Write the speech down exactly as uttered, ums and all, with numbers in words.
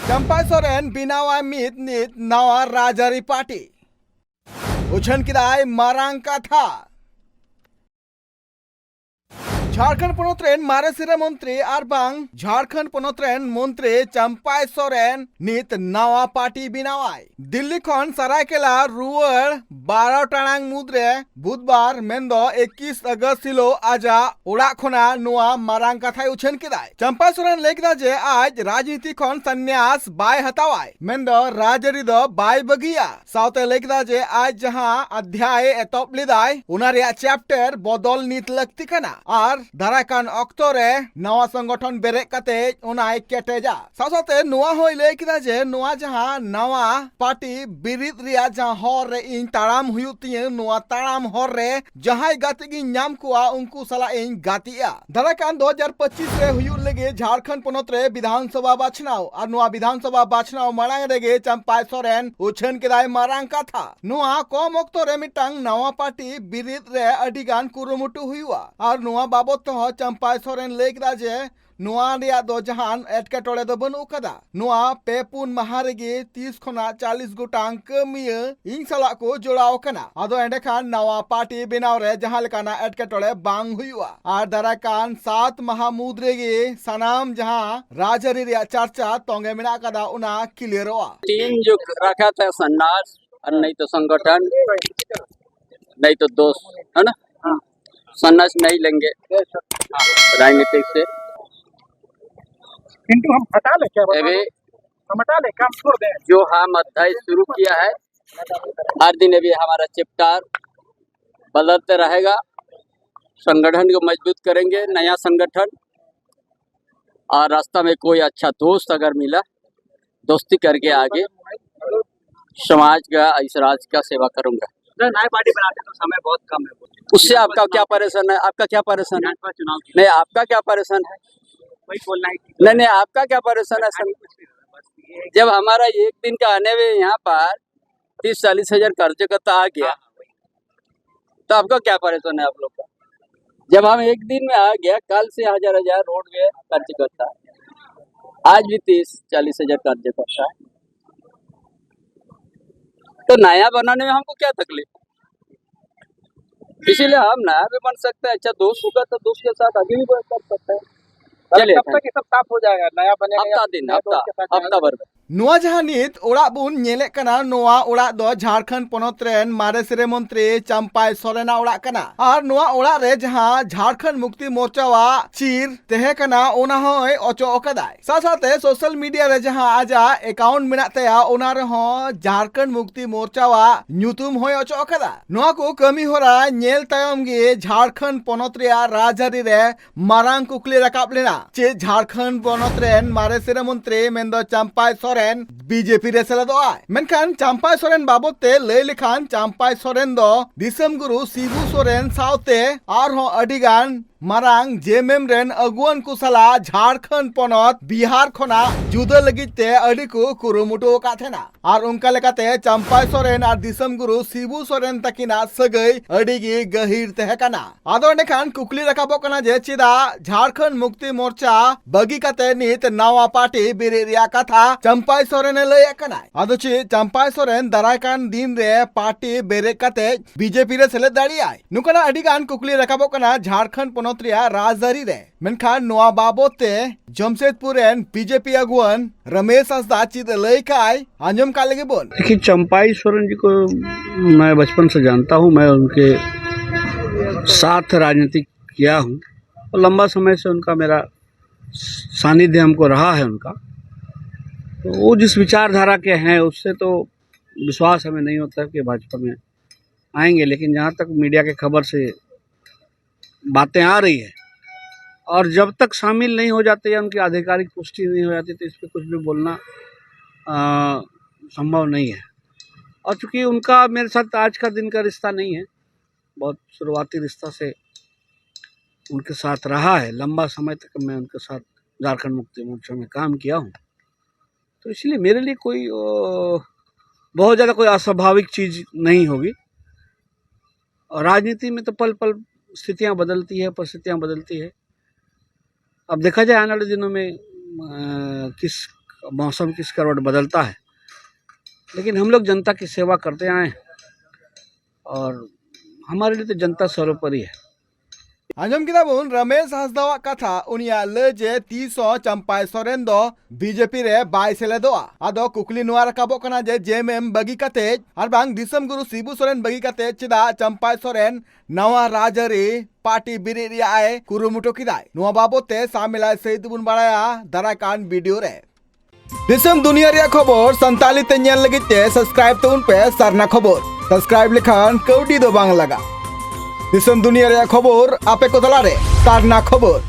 ᱪᱟᱢᱯᱟᱭ ᱥᱚᱨᱮᱱ ᱵᱮᱱᱟᱣᱟᱭ ᱢᱤᱫ ᱱᱤᱛ ᱱᱟᱣᱟ ᱨᱟᱡᱽᱟᱹᱨᱤ ᱯᱟᱨᱴᱤ᱾ ᱩᱪᱷᱟᱹᱱ ᱠᱮᱫᱟᱭ ᱢᱟᱨᱟᱝ ᱠᱟᱛᱷᱟ᱾ ᱡᱷᱟᱲᱠᱷᱚᱸᱰ ᱯᱚᱱᱚᱛ ᱨᱮᱱ ᱢᱟᱨᱮ ᱥᱤᱨᱟᱹ ᱢᱚᱱᱛᱨᱤ ᱟᱨ ᱵᱟᱝ ᱡᱷᱟᱲᱠᱷᱚᱸᱰ ᱯᱚᱱᱚᱛ ᱨᱮᱱ ᱢᱚᱱᱛᱨᱤ ᱪᱟᱢᱯᱟᱭ ᱥᱚᱨᱮᱱ ᱱᱤᱛ ᱱᱟᱣᱟ ᱯᱟᱨᱴᱤ ᱵᱮᱱᱟᱣᱟᱭ᱾ ᱫᱤᱞᱞᱤ ᱠᱷᱚᱱ ᱥᱟᱨᱟᱭᱠᱮᱞᱟ ᱨᱩᱣᱟᱹᱲ ᱵᱟᱨᱚ ᱴᱟᱲᱟᱝ ᱢᱩᱫᱽᱨᱮ ᱵᱩᱫᱷᱵᱟᱨ ᱢᱮᱱᱫᱚ ᱮᱠᱤᱥ ᱟᱜᱚᱥᱴ ᱦᱤᱞᱳᱜ ᱟᱡᱟᱜ ᱚᱲᱟᱜ ᱠᱷᱚᱱᱟᱜ ᱱᱚᱣᱟ ᱢᱟᱨᱟᱝ ᱠᱟᱛᱷᱟᱭ ᱩᱪᱷᱟᱹᱱ ᱠᱮᱫᱟᱭ᱾ ᱪᱟᱢᱯᱟᱭ ᱥᱚᱨᱮᱱ ᱞᱟᱹᱭ ᱠᱮᱫᱟ ᱡᱮ ᱟᱡ ᱨᱟᱡᱽᱱᱤᱛᱤ ᱠᱷᱚᱱ ᱥᱟᱱᱱᱭᱟᱥ ᱵᱟᱭ ᱦᱟᱛᱟᱣᱟᱭ, ᱢᱮᱱᱫᱚ ᱨᱟᱡᱽᱟᱹᱨᱤ ᱫᱚ ᱵᱟᱭ ᱵᱟᱹᱜᱤᱭᱟ᱾ ᱥᱟᱶᱛᱮ ᱞᱟᱹᱭ ᱠᱮᱫᱟ ᱡᱮ ᱟᱡ ᱡᱟᱦᱟᱸ ᱚᱫᱷᱭᱟᱭ ᱮ ᱮᱛᱚᱦᱚᱵ ᱞᱮᱫᱟᱭ, ᱚᱱᱟ ᱨᱮᱭᱟᱜ ᱪᱮᱯᱴᱟᱨ ᱵᱚᱫᱚᱞ ᱱᱤᱛ ᱞᱟᱹᱠᱛᱤ ᱠᱟᱱᱟ ᱟᱨ ᱫᱟᱨᱟᱭ ᱠᱟᱱ ᱚᱠᱛᱚ ᱨᱮ ᱱᱟᱣᱟ ᱥᱚᱝᱜᱚᱴᱷᱚᱱ ᱵᱮᱨᱮᱫ ᱠᱟᱛᱮ ᱚᱱᱟᱭ ᱠᱮᱴᱮᱡᱟ᱾ ᱥᱟᱶ ᱥᱟᱶᱛᱮ ᱱᱚᱣᱟ ᱦᱚᱸᱭ ᱞᱟᱹᱭ ᱠᱮᱫᱟ ᱡᱮ ᱱᱚᱣᱟ ᱡᱟᱦᱟᱸ ᱱᱟᱣᱟ ᱯᱟᱨᱴᱤ ᱵᱮᱨᱮᱫ ᱨᱮᱭᱟᱜ ᱡᱟᱦᱟᱸ ᱦᱚᱨ ᱨᱮ ᱤᱧ ᱛᱟᱲᱟᱢ ᱦᱩᱭᱩᱜ ᱛᱤᱧᱟᱹ, ᱱᱚᱣᱟ ᱛᱟᱲᱟᱢ ᱦᱚᱨ ᱨᱮ ᱡᱟᱦᱟᱸᱭ ᱜᱟᱛᱮ ᱜᱤᱧ ᱧᱟᱢ ᱠᱚᱣᱟ, ᱩᱱᱠᱩ ᱥᱟᱞᱟᱜ ᱤᱧ ᱜᱟᱛᱮᱜᱼᱟ᱾ ᱫᱟᱨᱟᱭ ᱠᱟᱱ ᱫᱩ ᱦᱟᱡᱟᱨ ᱯᱚᱸᱪᱤᱥ ᱨᱮ ᱦᱩᱭᱩᱜ ᱞᱟᱹᱜᱤᱫ ᱡᱷᱟᱲᱠᱷᱚᱸᱰ ᱯᱚᱱᱚᱛ ᱨᱮ ᱵᱤᱫᱷᱟᱱ ᱥᱚᱵᱷᱟ ᱵᱟᱪᱷᱱᱟᱣ, ᱟᱨ ᱱᱚᱣᱟ ᱵᱤᱫᱷᱟᱱ ᱥᱚᱵᱷᱟ ᱵᱟᱪᱷᱱᱟᱣ ᱢᱟᱲᱟᱝ ᱨᱮᱜᱮ ᱪᱟᱢᱯᱟᱭ ᱥᱚᱨᱮᱱ ᱩᱪᱷᱟᱹᱱ ᱠᱮᱫᱟᱭ ᱢᱟᱨᱟᱝ ᱠᱟᱛᱷᱟ᱾ ᱱᱚᱣᱟ ᱠᱚᱢ ᱚᱠᱛᱚ ᱨᱮ ᱢᱤᱫᱴᱟᱝ ᱱᱟᱣᱟ ᱯᱟᱨᱴᱤ ᱵᱮᱨᱮᱫ ᱨᱮ ᱟᱹᱰᱤ ᱜᱟᱱ ᱠᱩᱨᱩᱢᱩᱴᱩ ᱦᱩᱭᱩᱜᱼᱟ, ᱟᱨ ᱱᱚᱣᱟ ᱵᱟᱵᱚᱛ ᱛᱮᱦᱚᱸ ᱪᱟᱢᱯᱟᱭ ᱥᱚᱨᱮᱱ ᱞᱟᱹᱭ ᱠᱮᱫᱟ ᱡᱮ ᱱᱚᱣᱟ ᱨᱮᱭᱟᱜ ᱫᱚ ᱡᱟᱦᱟᱱ ᱮᱴᱠᱮᱴᱚᱬᱮ ᱫᱚ ᱵᱟᱹᱱᱩᱜ ᱟᱠᱟᱫᱟ᱾ ᱱᱚᱣᱟ ᱯᱮ ᱯᱩᱱ ᱢᱟᱦᱟ ᱨᱮᱜᱮ ᱛᱤᱥ ᱠᱷᱚᱱᱟᱜ ᱪᱟᱞᱤᱥ ᱜᱚᱴᱟᱝ ᱠᱟᱹᱢᱤᱭᱟᱹ ᱤᱧ ᱥᱟᱞᱟᱜ ᱠᱚ ᱡᱚᱲᱟᱣ ᱟᱠᱟᱱᱟ᱾ ᱟᱫᱚ ᱮᱸᱰᱮᱠᱷᱟᱱ ᱱᱟᱣᱟ ᱯᱟᱨᱴᱤ ᱵᱮᱱᱟᱣ ᱨᱮ ᱡᱟᱦᱟᱸ ᱞᱮᱠᱟᱱᱟᱜ ᱮᱴᱠᱮᱴᱚᱬᱮ ᱵᱟᱝ ᱦᱩᱭᱩᱜᱼᱟ, ᱟᱨ ᱫᱟᱨᱟᱭ ᱠᱟᱱ ᱥᱟᱛ ᱢᱟᱦᱟ ᱢᱩᱫᱽ ᱨᱮᱜᱮ ᱥᱟᱱᱟᱢ ᱡᱟᱦᱟᱸ ᱨᱟᱡᱽᱟᱹᱨᱤ ᱨᱮᱭᱟᱜ ᱪᱟᱨᱪᱟ ᱛᱚᱸᱜᱮ ᱢᱮᱱᱟᱜ ᱟᱠᱟᱫᱟ, ᱚᱱᱟ ᱠᱞᱤᱭᱟᱨᱚᱜᱼᱟ᱾ टीम जो रखा था, संन्यास और नहीं तो संगठन, नहीं तो दोष, है ना? संन्यास नहीं लेंगे राजनीतिक से। किंतु हम हटा ले क्या, अभी हम हटा ले, काम छोड़ दें? जो हम अध्याय शुरू किया है, हर दिन अभी हमारा चैप्टर बदलते रहेगा। संगठन को मजबूत करेंगे, नया संगठन, और रास्ता में कोई अच्छा दोस्त अगर मिला, दोस्ती करके आगे समाज का, इस राज्य का सेवा करूंगा। सर, नई पार्टी बनाते तो समय बहुत कम है। उससे आपका क्या परेशान है? आपका क्या परेशान है? विधानसभा चुनाव की। नहीं, आपका क्या परेशान है? वही बोलना है कि नहीं, नहीं, आपका क्या परेशान है सर? कुछ नहीं, बस ये है कि जब हमारा एक दिन का आने में यहाँ पर तीस चालीस हजार कार्यकर्ता आ गया, तो आपका क्या परेशान है आप लोग का? जब हम एक दिन में आ गया, कल से हजार हजार रोड में कार्यकर्ता, आज भी तीस चालीस हजार कार्य करता है। तो नया बनाने में हमको क्या तकलीफ? इसीलिए हम नया भी बन सकते हैं। अच्छा दोस्त होगा तो दोस्त के साथ आगे भी बढ़ कर सकते हैं। चलिए, कब तक ये सब साफ हो जाएगा? नया बनेगा या हफ्ता दिन, नया हफ्ता, दोस्त के साथ हफ्ता जाएगा? भर में। ᱱᱚᱣᱟ ᱡᱟᱦᱟᱸ ᱱᱤᱛ ᱚᱲᱟᱜ ᱵᱚᱱ ᱧᱮᱞᱮᱫ ᱠᱟᱱᱟ, ᱱᱚᱣᱟ ᱚᱲᱟᱜ ᱫᱚ ᱡᱷᱟᱲᱠᱷᱚᱸᱰ ᱯᱚᱱᱚᱛ ᱨᱮᱱ ᱢᱟᱨᱮ ᱥᱤᱨᱟᱹ ᱢᱚᱱᱛᱨᱤ ᱪᱟᱢᱯᱟᱭ ᱥᱚᱨᱮᱱᱟᱜ ᱚᱲᱟᱜ ᱠᱟᱱᱟ᱾ ᱟᱨ ᱱᱚᱣᱟ ᱚᱲᱟᱜ ᱨᱮ ᱡᱟᱦᱟᱸ ᱡᱷᱟᱲᱠᱷᱚᱸᱰ ᱢᱩᱠᱛᱤ ᱢᱳᱨᱪᱟᱣᱟᱜ ᱪᱤᱨ ᱛᱟᱦᱮᱸ ᱠᱟᱱᱟ, ᱚᱱᱟ ᱦᱚᱸᱭ ᱚᱪᱚᱜ ᱟᱠᱟᱫᱟᱭ᱾ ᱥᱟᱶ ᱥᱟᱶᱛᱮ social media ᱨᱮ ᱡᱟᱦᱟᱸ ᱟᱡᱟᱜ account ᱢᱮᱱᱟᱜ ᱛᱟᱭᱟ, ᱚᱱᱟ ᱨᱮᱦᱚᱸ ᱡᱷᱟᱲᱠᱷᱚᱸᱰ ᱢᱩᱠᱛᱤ ᱢᱳᱨᱪᱟᱣᱟᱜ ᱧᱩᱛᱩᱢ ᱦᱚᱸᱭ ᱚᱪᱚᱜ ᱟᱠᱟᱫᱟ᱾ ᱱᱚᱣᱟ ᱠᱚ ᱠᱟᱹᱢᱤ ᱦᱚᱨᱟ ᱧᱮᱞ ᱛᱟᱭᱚᱢ ᱜᱮ ᱡᱷᱟᱲᱠᱷᱚᱸᱰ ᱯᱚᱱᱚᱛ ᱨᱮᱭᱟᱜ ᱨᱟᱡᱽᱟᱹᱨᱤ ᱨᱮ ᱢᱟᱨᱟᱝ ᱠᱩᱠᱞᱤ ᱨᱟᱠᱟᱵ ᱞᱮᱱᱟ, ᱪᱮᱫ ᱡᱷᱟᱲᱠᱷᱚᱸᱰ ᱯᱚᱱᱚᱛ ᱨᱮᱱ ᱢᱟᱨᱮ ᱥᱤᱨᱟᱹ ᱢᱚᱱᱛᱨᱤ ᱢᱮᱱᱫᱚ ᱪᱟᱢᱯᱟᱭ ᱥᱚᱨᱮᱱ ᱵᱤᱡᱮᱯᱤ ᱨᱮ ᱥᱮᱞᱮᱫᱚᱜᱼᱟᱭ? ᱢᱮᱱᱠᱷᱟᱱ ᱪᱟᱢᱯᱟᱭ ᱥᱚᱨᱮᱱ ᱵᱟᱵᱚᱫ ᱛᱮ ᱞᱟᱹᱭ ᱞᱮᱠᱷᱟᱱ, ᱪᱟᱢᱯᱟᱭ ᱥᱚᱨᱮᱱ ᱫᱚ ᱫᱤᱥᱚᱢ ᱜᱩᱨᱩ ᱥᱤᱵᱩ ᱥᱚᱨᱮᱱ ᱥᱟᱶᱛᱮ ᱟᱨᱦᱚᱸ ᱟᱹᱰᱤ ᱜᱟᱱ ᱢᱟᱨᱟᱝ ᱡᱮᱢᱮᱢ ᱨᱮᱱ ᱟᱹᱜᱩᱣᱟᱹᱱ ᱠᱚ ᱥᱟᱞᱟᱜ ᱡᱷᱟᱲᱠᱷᱚᱸᱰ ᱯᱚᱱᱚᱛ ᱵᱤᱦᱟᱨ ᱠᱷᱚᱱᱟᱜ ᱡᱩᱫᱟᱹ ᱞᱟᱹᱜᱤᱫ ᱛᱮ ᱟᱹᱰᱤ ᱠᱚ ᱠᱩᱨᱩᱢᱩᱴᱩ ᱟᱠᱟᱫ ᱛᱟᱦᱮᱱᱟ᱾ ᱟᱨ ᱚᱱᱠᱟ ᱞᱮᱠᱟᱛᱮ ᱪᱟᱢᱯᱟᱭ ᱥᱚᱨᱮᱱ ᱟᱨ ᱫᱤᱥᱚᱢ ᱜᱩᱨᱩ ᱥᱤᱵᱩ ᱥᱚᱨᱮᱱ ᱛᱟᱹᱠᱤᱱᱟᱜ ᱥᱟᱹᱜᱟᱹᱭ ᱟᱹᱰᱤ ᱜᱮ ᱜᱟᱹᱦᱤᱨ ᱛᱟᱦᱮᱸ ᱠᱟᱱᱟ᱾ ᱟᱫᱚ ᱮᱸᱰᱮᱠᱷᱟᱱ ᱠᱩᱠᱞᱤ ᱨᱟᱠᱟᱵᱚᱜ ᱠᱟᱱᱟ ᱡᱮ ᱪᱮᱫᱟᱜ ᱡᱷᱟᱲᱠᱷᱚᱸᱰ ᱢᱩᱠᱛᱤ ᱢᱳᱨᱪᱟ ᱵᱟᱹᱜᱤ ᱠᱟᱛᱮ ᱱᱤᱛ ᱱᱟᱣᱟ ᱯᱟᱨᱴᱤ ᱵᱮᱨᱮᱫ ᱨᱮᱭᱟᱜ ᱠᱟᱛᱷᱟ ᱪᱟᱢᱯᱟᱭ ᱥᱚᱨᱮᱱ ᱮ ᱞᱟᱹᱭᱮᱫ ᱠᱟᱱᱟᱭ? ᱟᱫᱚ ᱪᱮᱫ ᱪᱟᱢᱯᱟᱭ ᱥᱚᱨᱮᱱ ᱫᱟᱨᱟᱭ ᱠᱟᱱ ᱫᱤᱱ ᱨᱮ ᱯᱟᱨᱴᱤ ᱵᱮᱨᱮᱫ ᱠᱟᱛᱮ ᱵᱤᱡᱮᱯᱤ ᱨᱮ ᱥᱮᱞᱮᱫ ᱫᱟᱲᱮᱭᱟᱜᱼᱟᱭ? ᱱᱚᱝᱠᱟᱱᱟᱜ ᱟᱹᱰᱤ ᱜᱟᱱ ᱠᱩᱠᱞᱤ ᱨᱟᱠᱟᱵᱚᱜ ᱠᱟᱱᱟ ᱡᱷᱟᱲᱠᱷᱚᱸᱰ ᱯᱚᱱᱚᱛ ᱨᱮᱭᱟᱜ ᱨᱟᱡᱽᱟᱹᱨᱤ ᱨᱮ᱾ ᱢᱮᱱᱠᱷᱟᱱ ᱱᱚᱣᱟ ᱵᱟᱵᱚᱛ ᱛᱮ ᱡᱟᱢᱥᱮᱫᱽᱯᱩᱨ ᱨᱮᱱ ᱵᱤᱡᱮᱯᱤ ᱟᱹᱜᱩᱣᱟᱹᱱ ᱨᱚᱢᱮᱥ ᱦᱟᱸᱥᱫᱟ ᱪᱮᱫ ᱮ ᱞᱟᱹᱭ ᱠᱟᱜᱼᱟᱭ, ᱟᱸᱡᱚᱢ ᱠᱟᱜ ᱞᱮᱜᱮ ᱵᱚᱱ᱾ देखिए, चंपाई सोरेन जी को मैं बचपन से जानता हूँ। मैं उनके साथ राजनीति किया हूँ और लंबा समय से उनका, मेरा सानिध्य हमको रहा है उनका। तो वो जिस विचारधारा के हैं, उससे तो विश्वास हमें नहीं होता कि भाजपा में आएंगे, लेकिन जहाँ तक मीडिया के खबर से बातें आ रही है और जब तक शामिल नहीं हो जाते या उनकी आधिकारिक पुष्टि नहीं हो जाती, तो इस पर कुछ भी बोलना अ, संभव नहीं है। और चूंकि उनका मेरे साथ आज का दिन का रिश्ता नहीं है, बहुत शुरुआती रिश्ता से उनके साथ रहा है, लंबा समय तक मैं उनके साथ झारखंड मुक्ति मोर्चा में काम किया हूँ, तो इसलिए मेरे लिए कोई अ, बहुत ज़्यादा कोई अस्वाभाविक चीज़ नहीं होगी। और राजनीति में तो पल पल स्थितियां बदलती है, परिस्थितियां बदलती है। अब देखा जाए आने वाले दिनों में किस मौसम किस करवट बदलता है, लेकिन हम लोग जनता की सेवा करते आए हैं और हमारे लिए तो जनता सर्वोपरि है। ᱟᱸᱡᱚᱢ ᱠᱮᱫᱟ ᱵᱚᱱ ᱨᱟᱢᱮᱥ ᱦᱟᱸᱥᱫᱟᱣᱟᱜ ᱠᱟᱛᱷᱟ᱾ ᱩᱱᱤᱭᱟᱜ ᱞᱟᱹᱭ ᱡᱮ ᱛᱤᱥ ᱦᱚᱸ ᱪᱟᱢᱯᱟᱭ ᱥᱚᱨᱮᱱ ᱫᱚ ᱵᱤᱡᱮᱯᱤ ᱨᱮ ᱵᱟᱭ ᱥᱮᱞᱮᱫᱚᱜᱼᱟ᱾ ᱟᱫᱚ ᱠᱩᱠᱞᱤ ᱱᱚᱣᱟ ᱨᱟᱠᱟᱵᱚᱜ ᱠᱟᱱᱟ ᱡᱮ ᱡᱮᱢᱮᱢ ᱵᱟᱹᱜᱤ ᱠᱟᱛᱮ ᱟᱨ ᱵᱟᱝ ᱫᱤᱥᱚᱢ ᱜᱩᱨᱩ ᱥᱤᱵᱩ ᱥᱚᱨᱮᱱ ᱵᱟᱹᱜᱤ ᱠᱟᱛᱮ ᱪᱮᱫᱟᱜ ᱪᱟᱢᱯᱟᱭ ᱥᱚᱨᱮᱱ ᱱᱟᱣᱟ ᱨᱟᱡᱽᱟᱹᱨᱤ ᱯᱟᱨᱴᱤ ᱵᱮᱨᱮᱫ ᱨᱮᱭᱟᱜ ᱮ ᱠᱩᱨᱩᱢᱩᱴᱩ ᱠᱮᱫᱟᱭ? ᱱᱚᱣᱟ ᱵᱟᱵᱚᱛ ᱛᱮ ᱥᱟᱢᱮᱞᱟᱭ ᱥᱟᱹᱦᱤᱛ ᱵᱚᱱ ᱵᱟᱲᱟᱭᱟ ᱫᱟᱨᱟᱭ ᱠᱟᱱ ᱵᱷᱤᱰᱤᱭᱳ ᱨᱮ᱾ ᱫᱤᱥᱚᱢ ᱫᱩᱱᱤᱭᱟᱹ ᱨᱮᱭᱟᱜ ᱠᱷᱚᱵᱚᱨ ᱥᱟᱱᱛᱟᱲᱤ ᱛᱮ ᱧᱮᱞ ᱞᱟᱹᱜᱤᱫ ᱛᱮ ᱥᱟᱵᱥᱠᱨᱟᱭᱤᱵ ᱛᱟᱵᱚᱱ ᱯᱮ ᱥᱟᱨᱱᱟ ᱠᱷᱚᱵᱚᱨ᱾ ᱥᱟᱵᱥᱠᱨᱟᱭᱤᱵ ᱞᱮᱠᱷᱟᱱ ᱠᱟᱹᱣᱰᱤ ᱫᱚ ᱵᱟᱝ ᱞᱟᱜᱟᱜ᱾ ᱫᱤᱥᱚᱢ ᱫᱩᱱᱤᱭᱟᱹ ᱨᱮᱭᱟᱜ ᱠᱷᱚᱵᱚᱨ ᱟᱯᱮ ᱠᱚ ᱛᱟᱞᱟᱨᱮ ᱥᱟᱨᱱᱟ ᱠᱷᱚᱵᱚᱨ᱾